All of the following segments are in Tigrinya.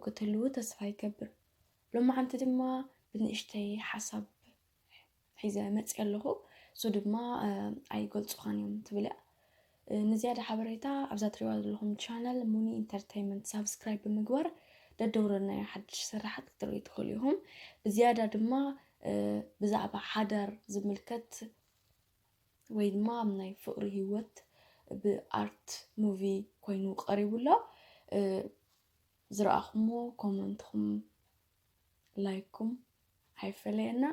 ክትህልዉ ተስፋ ይገብር። ሎማዓንቲ ድማ ብንእሽተይ ሓሳብ ሒዘ መፅእ ኣለኹ። እሱ ድማ ኣይገልፁኻን እዮም ትብል እያ። ንዝያዳ ሓበሬታ ኣብዛ ትሪዋ ዘለኹም ቻነል ሙኒ ኢንተርቴይንመንት ሳብስክራይብ ብምግባር ደደውረናዮ ሓድሽ ስራሓት ክትርእዩ ትኽእሉ ኢኹም። ብዝያዳ ድማ ብዛዕባ ሓዳር ዝምልከት ወይ ድማ ኣብ ናይ ፍቕሪ ህይወት ብኣርት ሙቪ ኮይኑ ቀሪቡ ኣሎ። ዝረኣኹምዎ ኮመንትኹም ላይክኩም ኣይፈለየና።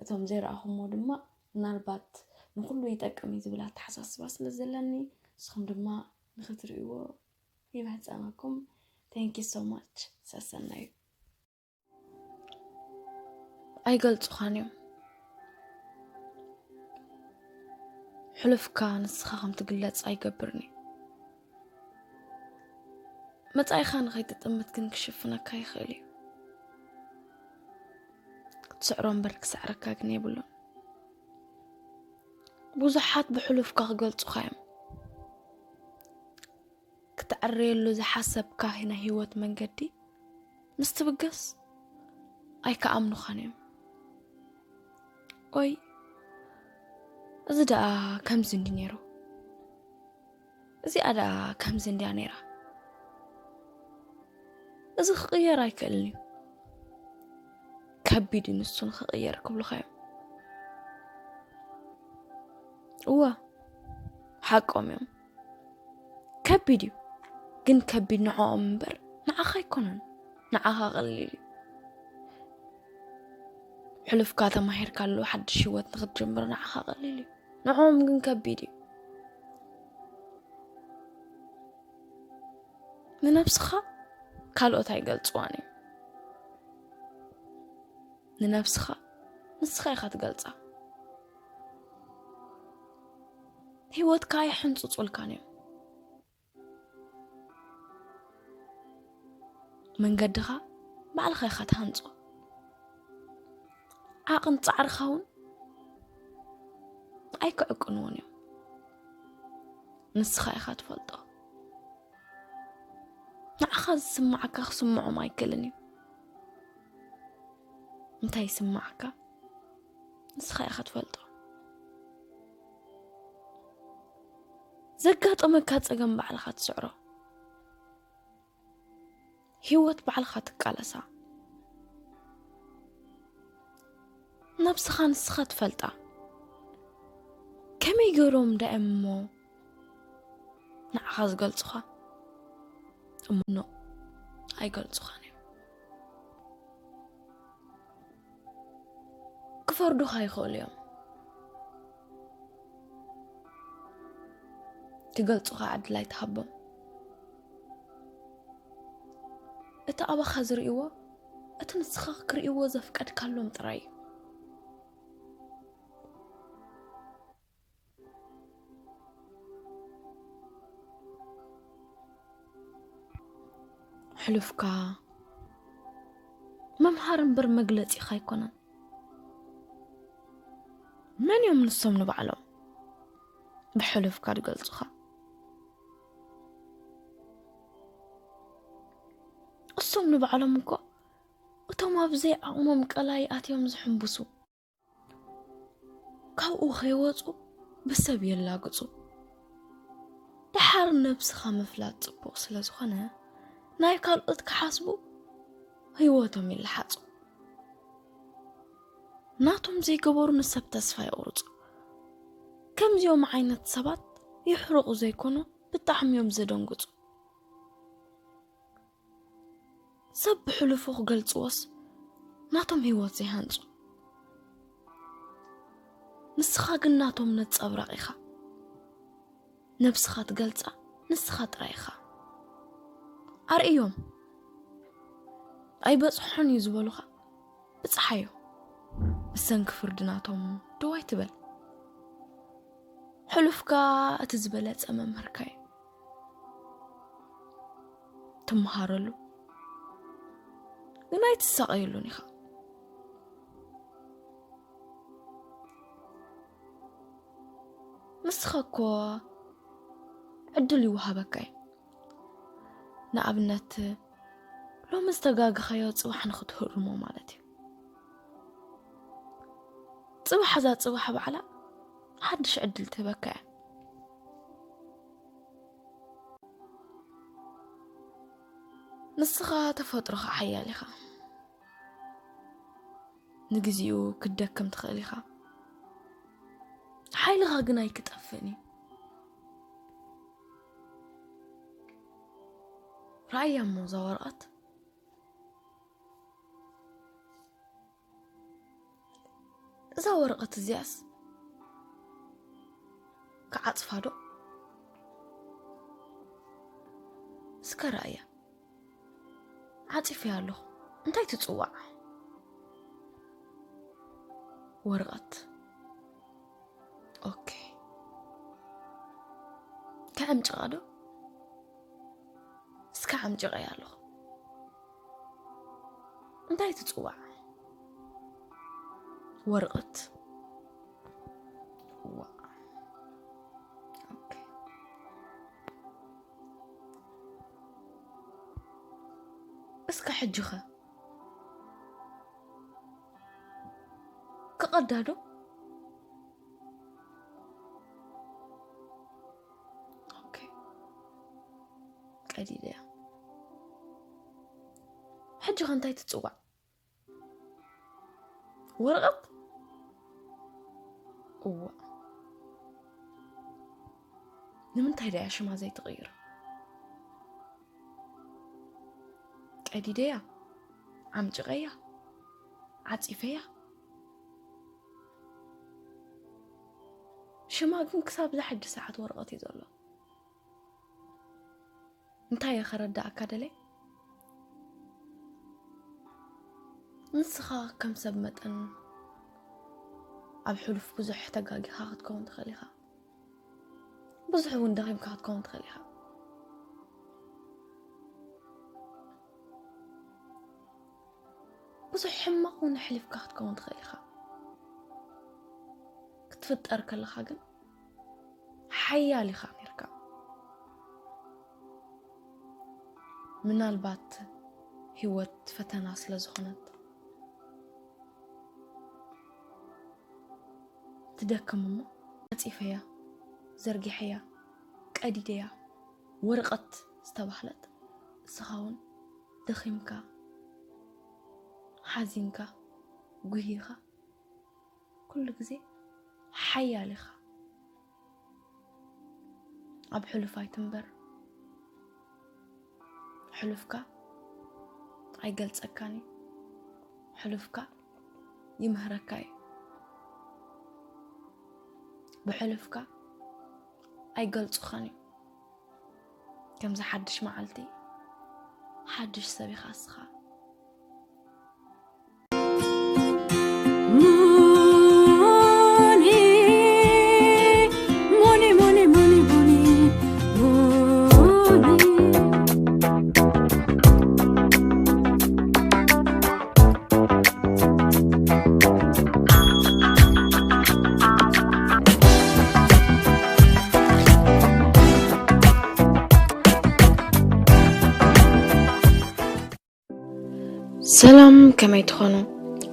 እቶም ዘይረኣኹምዎ ድማ ምናልባት ንኹሉ ይጠቅም እዩ ዝብል ኣተሓሳስባ ስለ ዘለኒ ንስኹም ድማ ንኽትርእይዎ ይምሕጸነኩም። Thank you so much። ሰሰናዩ። ኣይገልጹኻን እዮም። ሕሉፍካ ንስኻ ከም ትግለጽ ኣይገብርን እዩ። መጻኢኻ ንኸይትጥምት ግን ክሽፍነካ ይኽእል እዩ። ክትስዕሮ እምበር ክስዕረካ ግን የብሉን። ብዙሓት ብሕሉፍካ ክገልጹኻ እዮም። ክትዕረየሉ ዝሓሰብካ ናይ ህይወት መንገዲ ምስ ትብገስ ኣይከኣምኑኻን እዮም። ኦይ፣ እዚ ደኣ ከምዚ እንዲ ነይሩ፣ እዚኣ ደኣ ከምዚ እንድያ ነይራ። እዚ ክቕየር ኣይክእልን እዩ። ከቢድ እዩ ንሱ ንኽቕየር ክብሉኻ እዮም። እወ፣ ሓቆም እዮም። ከቢድ እዩ፣ ግን ከቢድ ንዕኦም እምበር ንዓኻ ኣይኮነን። ንዓኻ ቀሊል እዩ። ሕሉፍካ ተማሂርካሉ ሓድሽ ህይወት ንኽትጅምር ንዓኻ ቀሊል እዩ። ንዕኦም ግን ከቢድ እዩ። ንነብስኻ ካልኦት ኣይገልጽዋን እዮም። ንነብስኻ ንስኻ ኢኻ ትገልጻ። ህይወትካ ኣይሕንጽጹልካን እዮም። መንገድኻ ባዕልኻ ኢኻ ትሃንጾ። ዓቕን ጻዕርኻ እውን ኣይክዕቅንዎን እዮም። ንስኻ ኢኻ ትፈልጦ። ንዓኻ ዝስማዓካ ክስምዖም ኣይክእልን እዩ። እንታይ ይስማዓካ ንስኻ ኢኻ ትፈልጦ። ዘጋጠመካ ጸገም ባዕልኻ ትስዕሮ። ህይወት ባዕልኻ ትቃለሳ። ነብስኻ ንስኻ ትፈልጣ። ከመይ ገይሮም ደኣ እሞ ንዓኻ ዝገልጹኻ? እሞ ኖ፣ ኣይገልጹኻን እዮም። ክፈርዱኻ ይኽእሉ እዮም። ክገልጹኻ ዕድል ኣይትሃቦም። እቲ ኣባኻ ዝርእይዎ፣ እቲ ንስኻ ክርእይዎ ዘፍቀድካሎም ጥራይ እዩ። ሕሉፍካ መምሃሪ እምበር መግለጺኻ ኣይኮነን። መን እዮም ንሶም ንባዕሎም ብሕሉፍካ ዝገልጹኻ? እሶም ንባዕሎም እኮ እቶም ኣብ ዘይዓቕሞም ቀላይ ኣትዮም ዝሕንብሱ፣ ካብኡ ከይወጹ ብሰብ የላግጹ። ደሓር ነብስኻ ምፍላጥ ጽቡቕ ስለ ዝኾነ፣ ናይ ካልኦት ክሓስቡ ህይወቶም ይለሓጹ። ናቶም ዘይገበሩ ንሰብ ተስፋ የቑርጹ። ከምዚኦም ዓይነት ሰባት ይሕርቑ ዘይኮኑ፣ ብጣዕሚ እዮም ዘደንግጹ። ሰብ ብሕሉፉ ክገልጽዎስ ናቶም ህይወት ዘይሃንጹ። ንስኻ ግን ናቶም ነጸብራቕ ኢኻ። ነብስኻ ትገልጻ ንስኻ ጥራይ ኢኻ። ኣርእዮም። ኣይበጽሖን እዩ ዝበሉኻ ብጽሓዮ። ብሰንኪ ፍርዲ ናቶም ደው ኣይትበል። ሕሉፍካ እቲ ዝበለጸ መምህርካ እዩ። ትመሃረሉ ግን ኣይትሳቐየሉን ኢኻ። ንስኻ እኮ ዕድል ይወሃበካ እዩ። ንኣብነት ሎሚ ዝተጋገኻዮ ጽባሕ ንኽትህርሞ ማለት እዩ። ጽባሕ፣ እዛ ጽባሕ ባዕላ ሓድሽ ዕድል ትህበካ እያ። ንስኻ ተፈጥሮኻ ሓያል ኢኻ። ንግዚኡ ክትደክም ትኽእል ኢኻ። ሓይልኻ ግን ኣይክጠፍእን እዩ። ረኣያ እሞ እዛ ወረቐት። እዛ ወረቐት እዚኣስ ክዓጽፋ ዶ? እስከ ረኣያ። ዓጺፈያ ኣለኹ። እንታይ ትጽዋዕ? ወረቐት። ኦኬ። ከዕምጭቓ ዶ? እስከ ዓምጭቐያ ኣለኹ። እንታይ ትጽዋዕ? ወረቐት። እዋ። ኦኬ። እስከ ሕጂ ኸ? ክቐዳ ዶ? ኦኬ። ቀዲደያ። ሕጂ ኸ እንታይ ትጽዋዕ? ወረቐት? እዋ። ንምንታይ ደኣ ሽማ ዘይትቕይር? ቀዲደያ፣ ዓምጭቐያ፣ ዓጺፈያ። ሽማ ግን ክሳብ እዛ ሕጂ ሰዓት ወረቐት እዩ ዘሎ። እንታይ እየ ከረዳእካ ደለየ? ንስኻ ከም ሰብ መጠን ኣብ ሕሉፍ ብዙሕ ተጋጊኻ ክትከውን ትኽእል ኢኻ። ብዙሕ እውን ደኺምካ ክትከውን ትኽእል ኢኻ። ብዙሕ ሕማቕ እውን ኣሕሊፍካ ክትከውን ትኽእል ኢኻ። ክትፍጠር ከለኻ ግን ሓያል ኢኻ ነርካ። ምናልባት ህይወት ፈተና ስለ ዝኾነት ትደክም እሞ፣ ዓጺፈያ፣ ዘርጊሐያ፣ ቀዲደያ፣ ወረቐት ዝተባህለት፣ እስኻ እውን ደኺምካ፣ ሓዚንካ፣ ጉሂኻ፣ ኩሉ ግዜ ሓያል ኢኻ። ኣብ ሕሉፍ ኣይትንበር። ሕሉፍካ ኣይገልጸካን እዩ። ሕሉፍካ ይምህረካ እዩ። ብሕሉፍካ ኣይገልጹኻን እዩ። ከምዚ ሓድሽ መዓልቲ፣ ሓድሽ ሰብ ኢኻ እስኻ። ሰላም፣ ከመይ ትኾኑ?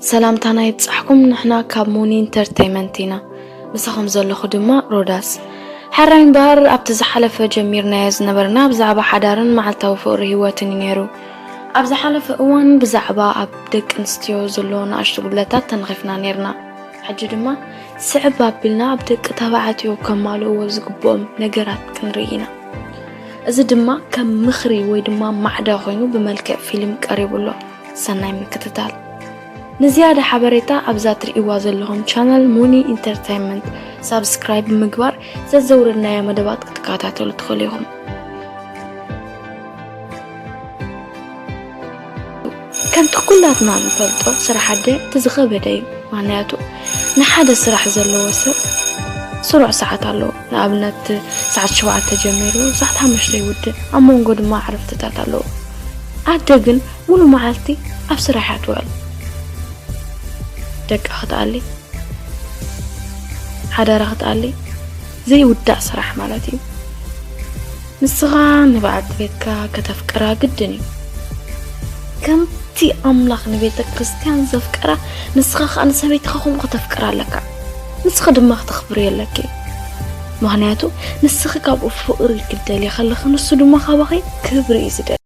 ሰላምታና ይብጻሕኩም። ንሕና ካብ ሙኒ ኢንተርተይመንት ኢና። ምሳኹም ዘለኹ ድማ ሮዳስ። ሕራይ እምበኣር፣ ኣብቲ ዝሓለፈ ጀሚርናዮ ዝነበርና ብዛዕባ ሓዳርን መዓልታዊ ፍቕሪ ህይወትን እዩ ነይሩ። ኣብ ዝሓለፈ እዋን ብዛዕባ ኣብ ደቂ ኣንስትዮ ዘሎ ንኣሽቱ ጉድለታት ተነኺፍና ነይርና። ሕጂ ድማ ስዕብ ኣቢልና ኣብ ደቂ ተባዕትዮ ከማልእዎ ዝግብኦም ነገራት ክንርኢ ኢና። እዚ ድማ ከም ምኽሪ ወይ ድማ ማዕዳ ኮይኑ ብመልክዕ ፊልም ቀሪቡ ኣሎ። ሰናይ ምክትታል። ንዝያዳ ሓበሬታ ኣብዛ ትርእይዋ ዘለኹም ቻነል ሙኒ ኢንተርተይንመንት ሳብስክራይብ ብምግባር ዘዘውረድናዮ መደባት ክትከታተሉ ትኽእሉ ኢኹም። ከምቲ ኩላትና ንፈልጦ፣ ስራሕ ኣደ እቲ ዝኸበደ እዩ። ምኽንያቱ ንሓደ ስራሕ ዘለዎ ሰብ ስሩዕ ሰዓት ኣለዎ። ንኣብነት ሰዓት ሸውዓተ ጀሚሩ ሰዓት ሓሙሽተ ይውድእ፣ ኣብ መንጎ ድማ ዕረፍትታት ኣለዎ። ኣደ ግን ሙሉ መዓልቲ ኣብ ስራሕ እያ ትውዕል። ደቃ ክትኣሊ፣ ሓዳራ ክትኣሊ፣ ዘይውዳእ ስራሕ ማለት እዩ። ንስኻ ንበዓልቲ ቤትካ ከተፍቅራ ግድን እዩ። ከምቲ ኣምላኽ ንቤተ ክርስቲያን ዘፍቀራ፣ ንስኻ ኸኣ ንሰበይትኻ ከምኡ ከተፍቅራ ኣለካ። ንስኺ ድማ ክተኽብርዮ ኣለኪ። ምኽንያቱ ንስኺ ካብኡ ፍቕሪ ክትደልዪ ከለኺ፣ ንሱ ድማ ካባኺ ክብሪ እዩ ዝደሊ።